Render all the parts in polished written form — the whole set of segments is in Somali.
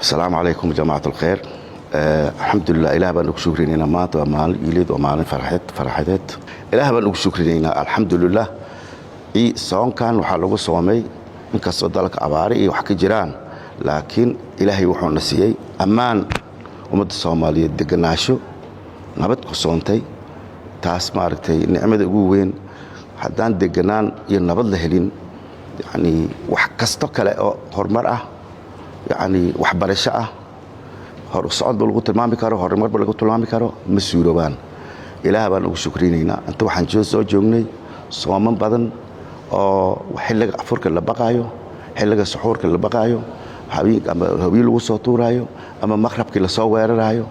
Asalaamu calaykum jamacat alkhayr. Alxamdulilah, ilaah baan ugu shukrinaynaa. Maanta waa maalin iileed, waa maalin farxadeed. Ilaah baan ugu shukrinaynaa, alxamdulilah. Soonkan waxaa lagu soomay inkastoo dalka abaare iyo wax ka jiraan, laakiin Ilaahay wuxuuna siiyey ammaan, ummadda Soomaaliyeed deganaasho, nabad ku soontay. Taas maaragtay nicmada ugu weyn. Haddaan deganaan iyo nabad la helin, yacnii wax kasto kale oo horumar ah, yacnii waxbarasho ah, hor socodba lagu tilmaami karo, horumarba lagu tilmaami karo, ma suuroobaan. Ilaah baan ugu shukrinaynaa. Inta waxaan soo joognay sooman badan oo xilliga afurka la baqaayo, xilliga suxuurka la baqaayo, ama hawiil lagu soo tuuraayo ama maqrabkii lasoo weeraraayo.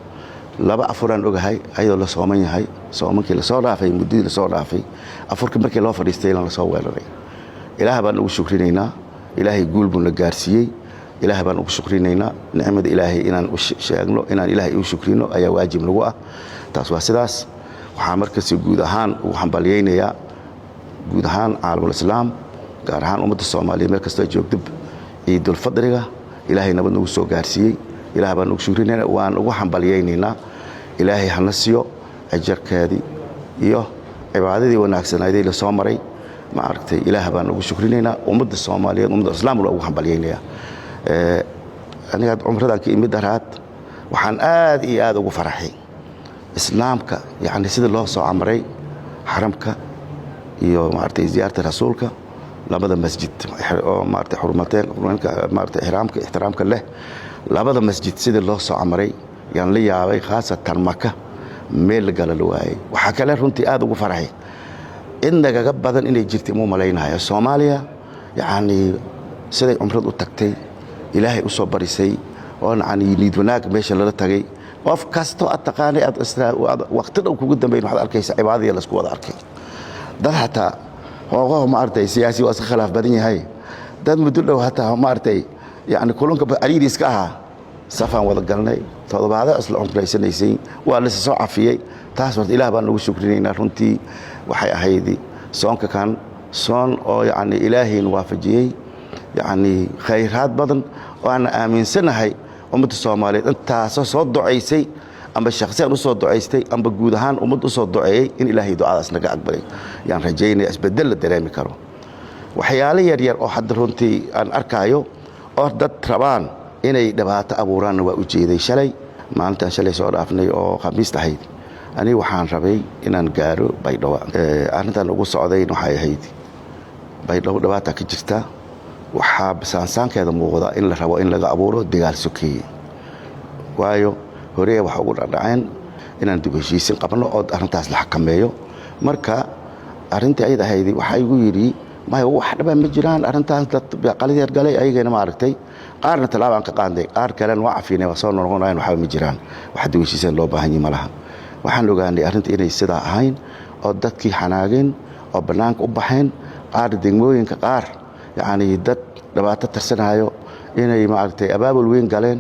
Laba afuraan ogahay ayadoo la sooman yahay. Soomankii lasoo dhaafay, muddadii lasoo dhaafay, afurkii markii loo fadhiistayna lasoo weeraray. Ilaah baan ugu shukrinaynaa. Ilaahay guul buuna gaarsiiyey. Ilaah baan ugu shukrinaynaa. Nicmada Ilaahay inaan u sheegno, inaan Ilaahay u shukrino ayaa waajib nagu ah. Taas waa sidaas. Waxaa markasi guud ahaan ugu hambalyaynayaa guud ahaan caalamul islaam, gaar ahaan ummadda Soomaaliya meel kastoo joogdib, ciidulfadriga Ilaahay nabad nagu soo gaarsiiyey. Ilaah baan ugu shukrinayna, waan ugu hambalyaynaynaa. Ilaahay hana siiyo ajarkeedii iyo cibaadadii wanaagsanaaday la soo maray. Maaragtay, Ilaah baan ugu shukrinaynaa. Ummadda Soomaaliyeed, ummadda islaamna waa ugu hambalyaynayaa. Aniga cumradan ka imid daraad, waxaan aad iyo aad ugu faraxay islaamka, yacni sida loo soo camray xaramka iyo maaragtay ziyaarta rasuulka, labada masjid oo maaragtay xurmateen, maaragtay ixraamka ixtiraamka leh, labada masjid sida loo soo camray yaan la yaabay, khaasatan Maka meel la gala la waayey. Waxaa kale runtii aad ugu faraxay cid nagaga badan inay jirta imuu malaynayo. Soomaaliya, yacni siday cumrad u tagtay, Ilaahay u soo barisay, oo yacni niid wanaag meesha lala tagay. Qof kastoo aad taqaanay, aad waqti dhow kugu dambayn, waxaad arkaysa cibaadadii laisku wada arkay. Dad hataa hoogaho maaragtay siyaasi waa iska khilaaf badan yahay, dad muddo dhow hataa maaragtay yacni kulunka cariiri iska ahaa, safaan wada galnay, toddobaado isla cumraysanaysay, waa lasa soo cafiyey. Taas horta Ilaah baan ugu shukrinaynaa. Runtii waxay ahayd soonka kan soon oo yacni Ilaahayn waafajiyey, yacni khayraad badan oo aan aaminsanahay ummadda Soomaaliyeed intaasoo soo ducaysay, amba shakhsiyan u soo ducaystay, amba guud ahaan ummad u soo duceeyey, in Ilaahay ducadaas naga aqbalay yaan rajaynaya, isbedel la dareemi karo. Waxyaalo yaryar oo hadda runtii aan arkaayo oo dad rabaan inay dhibaato abuuraanna waa u jeeday shalay. Maalintaan shalay soo dhaafnay oo Khamiista ahayd, aniga waxaan rabay inaan gaaro Baydhabo. Arrintan ugu socdayn waxay ahayd Baydhabo dhibaata ka jirta. Waxaa saansaankeeda muuqda in la rabo in laga abuuro dagaal sokeeye, waayo horey waxa ugu dhacdhaceen inaan dib heshiisin qabno oo arrintaas la xakameeyo. Marka arrintii ayad ahayd waxaa igu yidhi, maya, wax dhaba ma jiraan, arrintaas dad qalideer galay ayagana maaragtay qaarna tallaabaan ka qaadnay, qaar kalena waa cafinay, waa soo noqonayan, waxba ma jiraan, wax dib heshiiseen loo baahan yahi ma laha. Waxaan ogaanay arrinta inay sidaa ahayn oo dadkii xanaageen oo bannaanka u baxeen, qaar degmooyinka qaar yacni dad dhibaato tarsanayo inay maaragtay abaabul weyn galeen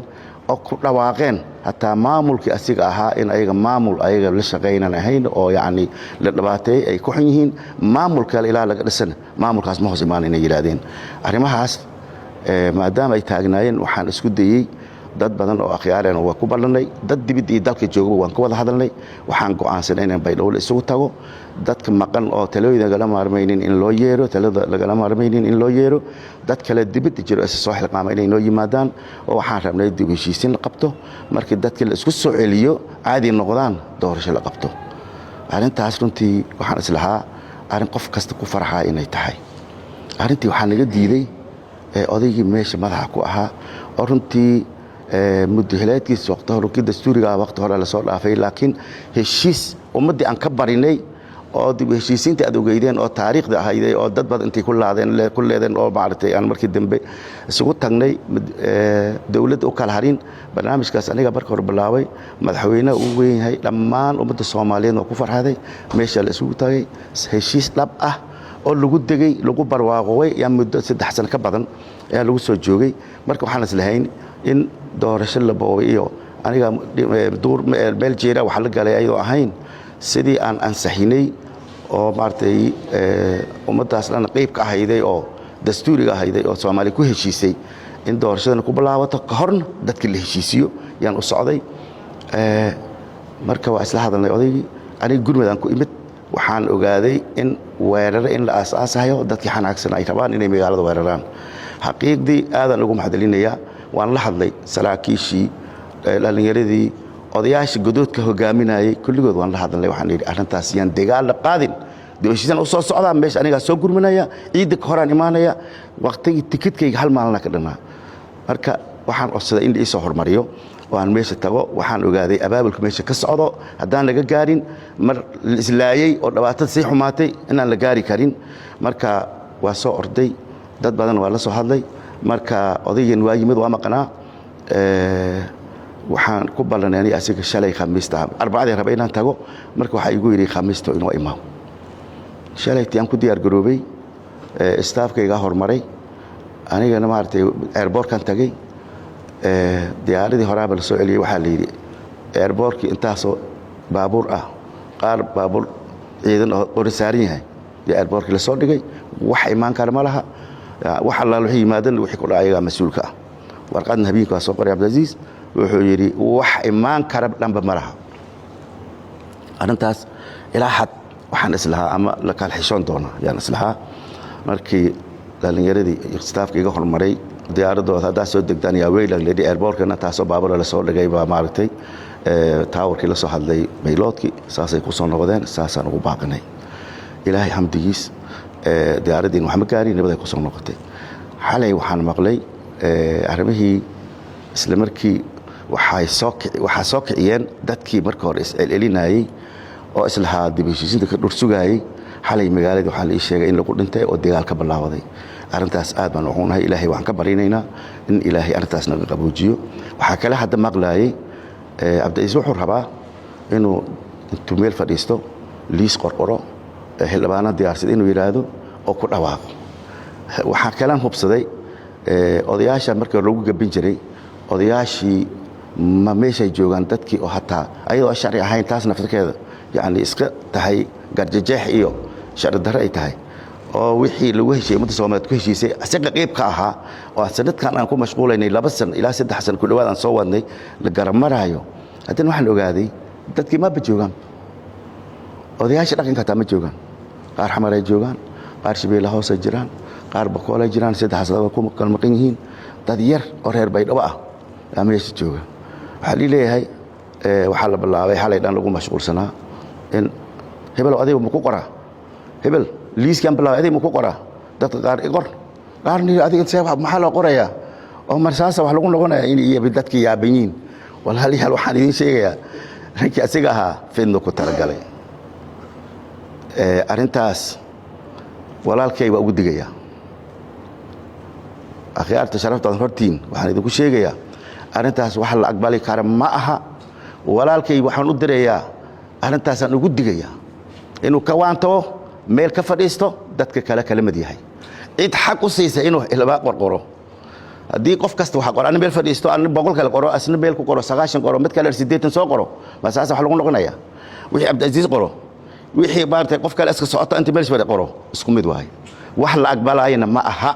oo ku dhawaaqeen hataa maamulkii asiga ahaa in ayaga maamul ayaga la shaqaynan ahayn oo yacni la dhibaateeyey, ay ku xun yihiin maamul kale ilaa laga dhisana maamulkaas ma hoos imaan inay yidhaahdeen. Arrimahaas maadaama ay taagnaayeen, waxaan isku dayey dad badan oo akhyaareen waa ku ballannay, dad dibidda iyo dalka joogaba waan ka wada hadalnay. Waxaan go'aansanay inaan Baydhabo la isugu tago, dadka maqan oo talooyin lagala maarmaynin in loo yeero, talada lagala maarmaynin in loo yeero, dad kale dibadda jiro isa soo xilqaama inay noo yimaadaan, oo waxaan rabnay dib heshiisin la qabto. Markii dadkii la isku soo celiyo, caadi noqdaan, doorasho la qabto. Arrintaas runtii waxaan islahaa arrin qof kasta ku farxaa inay tahay. Arrintii waxaa naga diiday odaygii meesha madaxa ku ahaa oo runtii muddahileedkiis waqti hore, kii dastuuriga waqti hore lasoo dhaafay, laakiin heshiis ummaddii aan ka barinay oo dib heshiisiinta aad ogeydeen oo taariikhda ahayday oo dad badan intay ku laadeen ku leedeen oo maaragtay aan markii dambe isugu tagnay, dowladda u kala harin. Barnaamijkaas aniga marka hore bilaabay, madaxweynaha ugu weyn yahay, dhammaan ummadda Soomaaliyeed waa ku farxaday. Meesha la isugu tagay, heshiis dhab ah oo lagu degay, lagu barwaaqoway yaa muddo 3 sano ka badan ayaa lagu soo joogay. Marka waxaan islahayn in doorasho la boobay iyo aniga duur meel jeera waxa la galay ayadoo ahayn sidii aan ansaxinay oo maaragtay ummaddaas dhan qayb ka ahayday oo dastuuriga ahayday oo Soomaaliya ku heshiisay. In doorashadana ku bilaabato ka horna dadka la heshiisiyo yaan u socday. Marka waa isla hadalnay odaygii. Aniga gurmad aan ku imid. Waxaan ogaaday in weerare in la aasaasayo, dadkii xanaagsan ay rabaan inay magaalada weeraraan. Xaqiiqdii aadaan ugu mahadcelinayaa. Waan la hadlay saraakiishii, dhallinyaradii, odayaasha godoodka hogaaminayay, kulligood waan la hadalnay. Waxaan yidhi, arrintaas yaan dagaal la qaadin, dib heshiisaan u soo socdaa meesha, anigaa soo gurmanaya, ciidda ka horaan imaanaya. Waqtigii tikidkayga hal maalina ka dhanaa. Marka waxaan codsaday in la iisoo hormariyo oo aan meesha tago. Waxaan ogaaday abaabulka meesha ka socdo, haddaan laga gaarin mar la islaayey oo dhibaatada sii xumaatay, inaan la gaari karin. Marka waa soo orday, dad badan waa la soo hadlay. Marka odaygan waa yimid, waa maqnaa. Waxaan ku ballanay aniga asiga shalay Khamiista, Arbacadii raba inaan tago. Marka waxaa igu yidhi Khamiista inoo imaam. Shalaytii aan ku diyaar garoobay, staafkaygaa hormaray, anigana maaragtay airportkan tagay. Diyaaradii horaaba la soo celiyey. Waxaa la yidhi airportkii intaasoo baabuur ah, qaar baabuur ciidan oo qori saaran yahay dee airportkii la soo dhigay. Wax imaan kara ma laha. Wax allaal wixii yimaadana, wixii ku dhaca ayagaa mas-uulka ah. Warqadna habeenka waa soo qoray Cabdicaziiz. Wuxuu yidhi wax imaan kara dhanba ma laha. Arrintaas ilaa xad waxaan islahaa ama la kala xishoon doonaa yaan islahaa. Markii dhallinyaradii staafka iga hormaray diyaaradooda haddaa soo degtaan yaa weylag ledhi, airportkana taasoo baabura lasoo dhigay baa maaragtay towerkii la soo hadlay pilotkii, saasay ku soo noqdeen. Saasaan ugu baaqinay. Ilaahay xamdigiis, diyaaraddiin waxma gaarin, nabaday ku soo noqotay. Xalay waxaan maqlay arrimihii isla markii waxaa soo kiciyeen dadkii marka hore iscelcelinayey oo islahaa dib heshiisinta ka dhursugaayey. Xalay magaalada waxaa la ii sheegay in lagu dhintay oo dagaal ka bilaawaday. Arrintaas aad baan uxunahay. Ilaahay waxaan ka barinaynaa in Ilaahay arrintaas naga qaboojiyo. Waxaa kale hadda maqlaayey, Cabdiciis wuxuu rabaa inuu intuu meel fadhiisto liis qorqoro, xildhibaano diyaarsad inuu yidhaahdo oo ku dhawaaqo. Waxaa kalaan hubsaday odayaasha markii hore lagu gabin jiray, odayaashii ma meeshay joogaan? Dadkii oo hataa ayadoo sharci ahayn, taas naftirkeeda yacni iska tahay garjajeex iyo sharci darre ay tahay, oo wixii lagu heshiiyey ummadda Soomaaliyeed ku heshiisay isaga qayb ka ahaa, oo sanadkan aan ku mashquulaynay, 2 san ilaa 3 san ku dhowaad aan soo wadnay, la garamaraayo. Haddana waxaan ogaaday dadkii maba joogaan. Odayaasha dhaqanka hataa ma joogaan. Qaar Xamaray joogaan, qaar Shabeelle Hoosay jiraan, qaar Bakoolay jiraan, saddexaas laba ku kala maqan yihiin. Dad yar oo reer Baydhabo ah aa meesha jooga. Waxaa lii leeyahay waxaa la bilaabay xalay dhan lagu mashquulsanaa in hebel adiga ma ku qoraa, hebel liiskaan bilaabay, adiga ma ku qoraa. Dadka qaar i qor, qaarna adiga see maxaa loo qorayaa oo marsaasa wax lagu noqonaya in iyo dadkii yaaban yihiin. Walaalayaal, waxaan idiin sheegayaa ninkii asiga ahaa fidno ku talagalay. Arrintaas walaalkay waa ugu digayaa. Akhyaarta sharaftaad hortiin waxaan idinku sheegayaa arrintaas wax la aqbali kara ma aha. Walaalkay waxaan u dirayaa, arrintaasaan ugu digayaa inuu ka waantabo, meel ka fadhiisto, dadka kale kala mid yahay. Cid xaq u siisa inuu xildhibaan qorqoro, haddii qof kasta waxa qoro, ani meel fadhiisto, ani 100 kale qoro, asna meel ku qoro 90 qoro, mid kale 80 soo qoro, ma saasa wax lagu noqonaya? Wixii Cabdicaziiz qoro, wixii maaragtay qof kale iska socoto inta meel fadhi qoro, isku mid waaye. Wax la aqbalayana ma aha.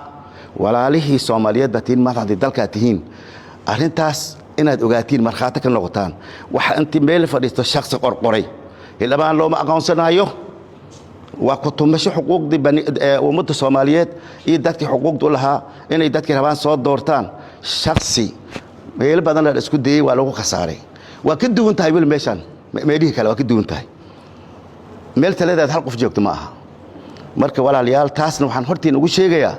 Walaalihii Soomaaliyeed baa tihiin, madaxdii dalkaa tihiin. Arrintaas inaad ogaatiin, markhaati ka noqotaan. Waxa intii meel fadhiisto shakhsi qorqoray xildhibaan looma aqoonsanaayo. Waa ku tumasho xuquuqdii ummadda Soomaaliyeed iyo dadkii xuquuqda u lahaa inay dadkii rabaan soo doortaan. Shaksi meelo badan la isku dayey, waa lagu khasaaray. Waa ka duwan tahay weli meeshaan meelihii kale, waa ka duwan tahay. Meel taladeed hal qof joogto ma aha. Marka walaalayaal, taasna waxaan hortiin ugu sheegayaa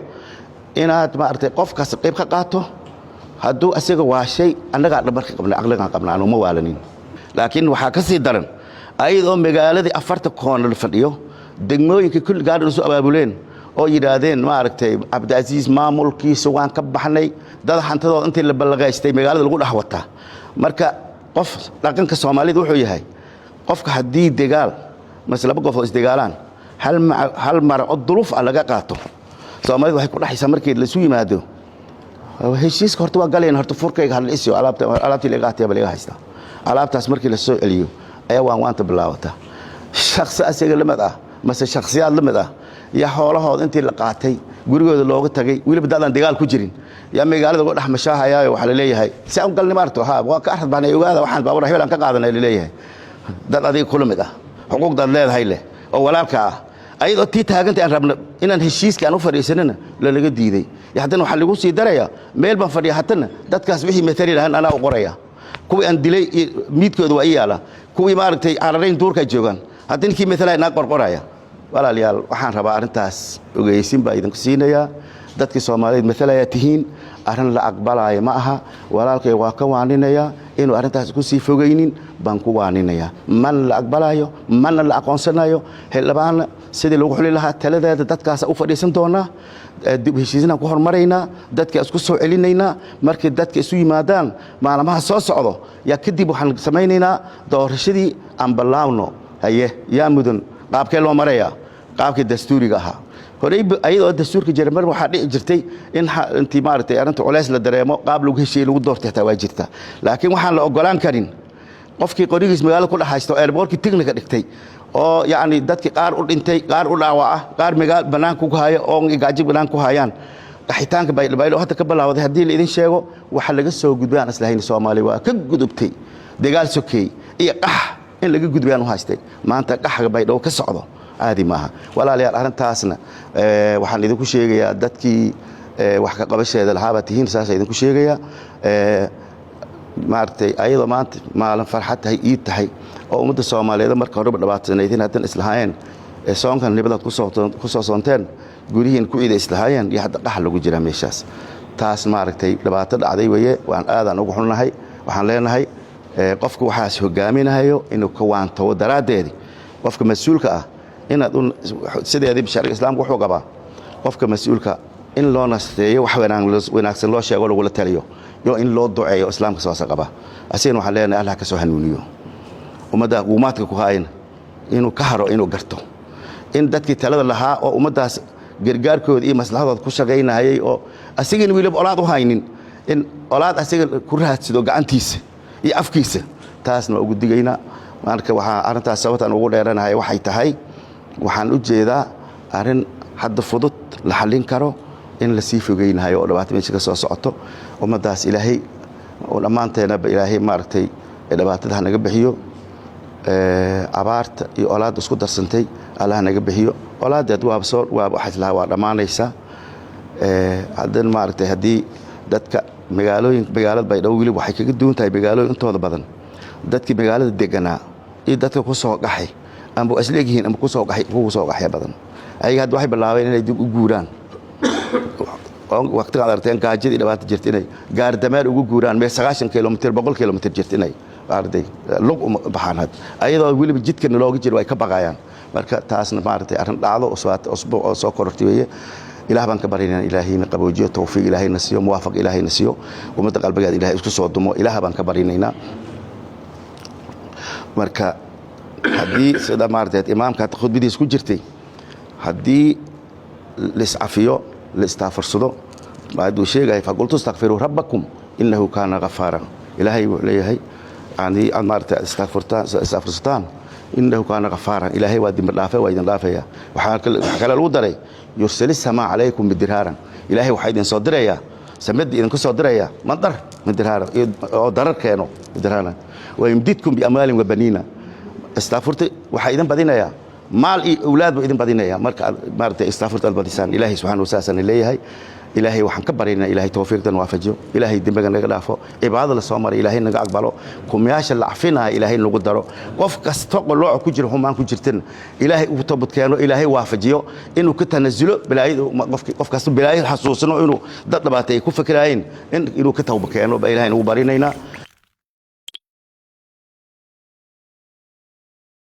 inaad maaragtay qofkaas qayb ka qaato. Hadduu asiga waashay, annagaa dhabarka qabnay, caqligaan qabna, aanu ma waalanin. Laakiin waxaa ka sii daran ayadoo magaaladii afarta koona la fadhiyo, degmooyinka kulli gaadhan isu abaabuleen oo yidhaahdeen maaragtay Cabdicaziiz maamulkiisa waan ka baxnay, dad hantadooda intii la ballaqaystay magaalada lagu dhex wataa. Marka qof dhaqanka Soomaalida wuxuu yahay, qofka haddii degaal mase laba qof oo isdegaalaan, hal mara oo duluf ah laga qaato, Soomaalida waxay ku dhexaysaa markii laisu yimaado heshiiska horta waa galayna, horta furkayga hala isiyo, alaabtii laga qaatay ba laga haystaa. Alaabtaas markii la soo celiyo ayaa waan waanta bilaabata. Shakhsi asiga la mid ah mase shakhsiyaad la mid ah Yaa xoolahooda intii la qaatay gurigooda looga tagay, weliba dadaan dagaal ku jirin, yaa magaalada uga dhex mashaahayaayo. Waxaa laleeyahay si aan galnay maarto ha waa ka arad bahnay, ogaada waxaan baabuur hebel aan ka qaadanay laleeyahay. Dad adiga kula mid ah, xuquuqdaad leedahay leh oo walaalka ah, ayadoo tii taagantay aan rabno inaan heshiiska aan u fadhiisanana lalaga diiday. Haddana waxaa lagu sii darayaa meel baan fadhiya, haddana dadkaas wixii matali lahaan anaa u qoraya. Kuwii aan dilay miidkooda waa ii yaala, kuwii maaragtay cararayn duurkaa joogaan, hadda ninkii matalaya naa qorqoraya. Walaalayaal, waxaan rabaa arrintaas ogeysin baa idinku siinayaa. Dadkii Soomaaliyeed matalayaa tihiin, arrin la aqbalaayo ma aha. Walaalkay waa ka waaninayaa inuu arrintaas ku sii fogaynin baan ku waaninayaa. Mana la aqbalaayo, mana la aqoonsanayo. Xildhibaanna sidii lagu xuli lahaa taladeeda dadkaasa u fadhiisan doonaa, dib heshiisinaan ku hormaraynaa, dadka isku soo celinaynaa. Markay dadka isu yimaadaan maalmaha soo socdo yaa kadib waxaan samaynaynaa doorashadii aan ballaawno. Haye, yaa mudan, qaabkee loo marayaa? Qaabkii dastuuriga ahaa. Horey ayadoo dastuurka jira mar waxaa dhici jirtay in intii maaragtay arrinta culays la dareemo qaab lagu heshiiyey lagu doortay xitaa waa jirta. Laakiin waxaan la ogolaan karin qofkii qorigiis magaalada ku dhex haysto, airportkii tignika dhigtay, oo yacni dadkii qaar u dhintay, qaar u dhaawaca, qaar magaal bannaanka ku haya oo gaajo bannaan ku hayaan. Qaxitaanka Baydhabo hadda ka bilaawday haddii la idin sheego, waxa laga soo gudbay aan islahayn Soomaaliya waa ka gudubtay dagaal sokeey iyo qax in laga gudbay aan u haystay. Maanta qaxga Baydhabo ka socdo caadi maaha. Walaalayaal, arrintaasna waxaan idinku sheegayaa dadkii wax ka qabasheeda lahaabaa tihiin, saasa idinku sheegayaa. Maaragtay, ayadoo maanta maalin farxad tahay, iid tahay, oo ummadda Soomaaliyeed marka horeba dhibaatanaydin, haddana islahaayeen soonkan nibadaad ku soo soonteen, gurihiin ku ciida islahaayeen, iyo hadda qax lagu jiraa meeshaas. Taas maaragtay dhibaato dhacday weeye, waan aadaan ugu xunnahay. Waxaan leenahay qofka waxaas hogaaminayo inuu ka waantawo daraaddeedi. Qofka mas-uulka ah inaad sideedii sharciga Islaamka wuxuu qabaa qofka mas-uulka in loo nasteeyo, wax wanaagsan loo sheego, lagula taliyo iyo in loo duceeyo. Islaamka saasa qaba. Asigana waxaan leenahay Allah ka soo hanuuniyo ummadda gumaadka ku haayana, inuu ka haro, inuu garto in dadkii talada lahaa oo ummaddaas gargaarkooda iyo maslaxadooda ku shaqaynayay, oo asigana weliba olaad u haynin, in olaad asiga ku raadsado gacantiisa iyo afkiisa, taasna waa ugu digaynaa. Marka waxaa arrintaas sababtaan ugu dheeranahay waxay tahay, waxaan u jeedaa arrin hadda fudud la xallin karo in lasii fogeynahayo oo dhibaato meesha ka soo socoto. Ummaddaas Ilaahay oo dhammaanteenaba Ilaahay maaragtay dhibaatada ha naga bixiyo. Abaarta iyo olaadda isku darsantay Allah naga bixiyo. Olaaddeed waaba soo waaba waxaas lahaa waa dhammaanaysaa. Haddana maaragtay haddii dadka magaalooyin, magaalada Baydhabo weliba waxay kaga duwan tahay magaalooyin intooda badan, dadkii magaalada deganaa iyo dadka ku soo qaxay amba waa isla egyihiin amba kusoo qaxay kugu soo qaxya badan. Ayaga hadda waxay bilaabeen inay dib u guuraan. Waqtigaad aragteen gaajadii dhibaata jirta inay gaardamaal ugu guuraan meel 90 kilomitir, 100 kilomitir jirta, inay arday lug uma baxaan had ayadoo weliba jidkana looga jiro ay ka baqayaan. Marka taasna maaragtay arrin dhacdo usbuuc oo soo korortay weeye. Ilaah baan ka baryaynaa Ilaahayna qaboojiyo, tawfiiq Ilaahayna siiyo, muwaafaq Ilaahayna siiyo, ummadda qalbigeeda Ilahay isku soo dumo, Ilaah baan ka baryanaynaa. Marka haddii sida maaragtay imaamka hadda khudbadiis ku jirtay, haddii laiscafiyo, la istaafursado, hadduu sheegaya فقلت استغفروا ربكم إنه كان غفارا, Ilaahay wuxuu leeyahay yani aad maaragtay istaagfurtaan, istaafursataan, إنه كان غفارا, Ilaahay waa dembi dhaafe, waa idin dhaafaya. Waxaa kale lagu daray يرسل السماء عليكم مدرارا, Ilaahay waxaa idin soo dirayaa samada, idinku soo diraya madar, مدرارا, oo darar keeno, مدرارا ويمددكم بأموال وبنين. Istaafurta waxaa idin badinayaa maal iyo awlaad buu idin badinaya marka aad maaragtay istaafurta aad badisaan. Ilaahay subxaanahu wasaasana leeyahay. Ilaahay waxaan ka baryaynaa Ilaahay tawfiiqdan waafajiyo, Ilaahay dembiga naga dhaafo, cibaadada la soo maray Ilaahay naga aqbalo, kumyaasha la cafinaya Ilaahay nagu daro. Qof kasta qolooca ku jira, xumaan ku jirtana Ilaahay ugu toobad keeno, Ilaahay waafajiyo inuu ka tanasulo balaayada. Qof kasta balaayada xasuusano inuu dad dhabaatay ay ku fikiraayeen inuu ka tawba keeno baa Ilaahay nagu barinaynaa.